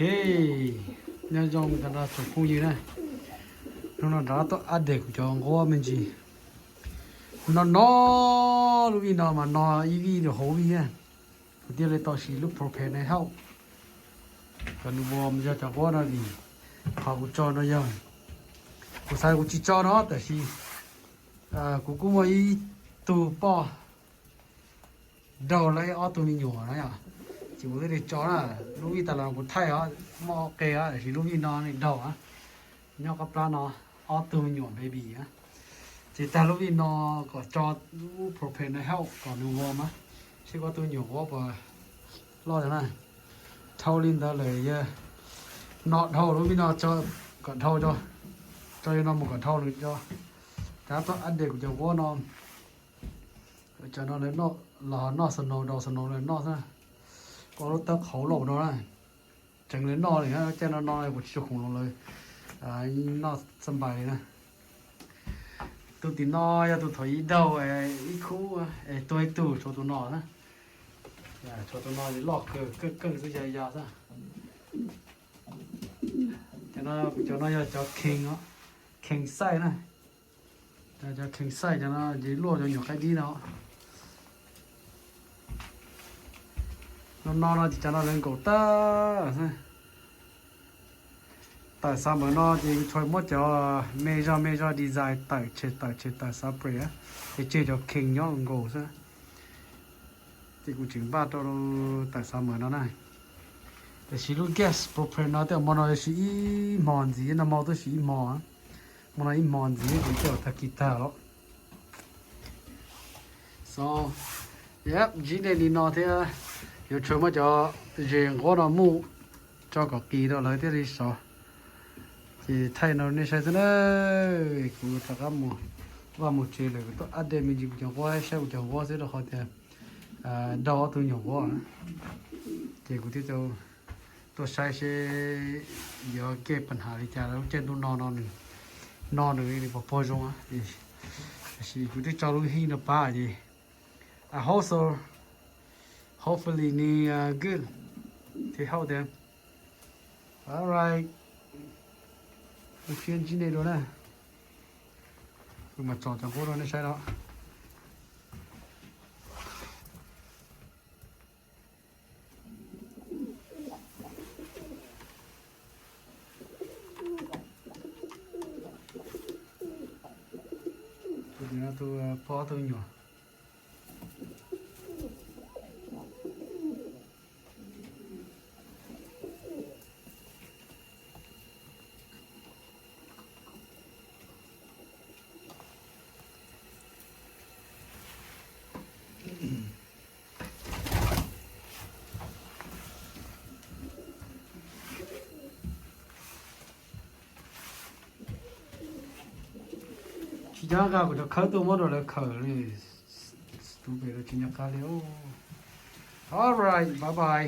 Ej, nyob zoo cov no tsoom phooj ywg na, hnub no rov tuaj update kuv cov nquab me ntsis. No no, lub vij no mas no ib vij rau hauv vij na. Kuv thiaj li tau siv lub propane no hauj kom nws warm yog cov nquab no vim qhov kuv tso no yog, kuv xav kuv tsis tso no tab sis kuv kuj muaj ib tug poj daug lawv ob tug me nyuam na yom, ces kuv thiaj li tso na. Lub vij tas los kuv thaij os, muaj ob qe os, tab sis lub vij no nws daug na, nyob qab plab no, ob tug me nyuam baby na. Ces tag lub vij no kom tso lub propane no hauj kom nws warm mas, seb koj tus me nyuam nquab puas loj na. Dhau li ntawd lawm yog no dhau lub vij no tso, kom dhau tso, tso li no mus kom dhau nws tso. Rov tuaj update kuv cov nquab no. Cov no lawv noj, los noj snow, daus snow lawv noj xwb. Ua lub tawb qhauv loj no na, tseev lawv noj li. Caij no no kuv tsis tshua khoom los lawv noj xab npais li na. Tus tim no yog tus thaum ub daug ib khub, es tuag ib tug, tshuav tus no na. Tshuav tus no loj kawg, keej keej xwb, ya ya xwb. Cov no, cov no yog cov king, king size na. Cov king size cov no ces luaj cov nyuam qaib dib no. No no no ces cov no lawv nkaum tag xwb. Tawm summer no ces tsuas muab cov me zog me zog design tawm tshem tawm tshem tawm separate, ces tseg cov king nyob nkaus xwb. Ces kuv tseem npaj rau tawm summer no na. Tab sis lub gas propane no tej hmo no siv ib hmo ntxiv, nag hmo twb siv ib hmo, hmo no ib hmo ntxiv ces tej zaum tag kis tag los. So, yep, ntsib nej li no thiab. Yuav tshuav muab cov zes nquab no muj tso kom qis rau lawv thiaj li sov. Ces thaij no nej saib xwb na. Kuv rov qab mus vaj mus tsev lawm, kuv tuaj update me ntsis kuv cov nquab, saib kuv cov nquab xwb rau qhov tias daug ob tug nyuam nquab na. Ces kuv thiaj tuaj saib seb yuav kej pab has li cas lub caij ntuj no no nws, no nws li puas pog zoo. Tab sis kuv twb tso lub heat no pab ces I hope so. Hopefully nws good to help them. Alright. Ua siab ntsib nej dua na. Kuv mam tso cov nquab rau nej saib no. Tus pog tus nyuam. Tsis nco qab kuv cov khawb tuaj muab rau lawv khaws li. Stupid, tsis nco qab li. Alright, bye bye.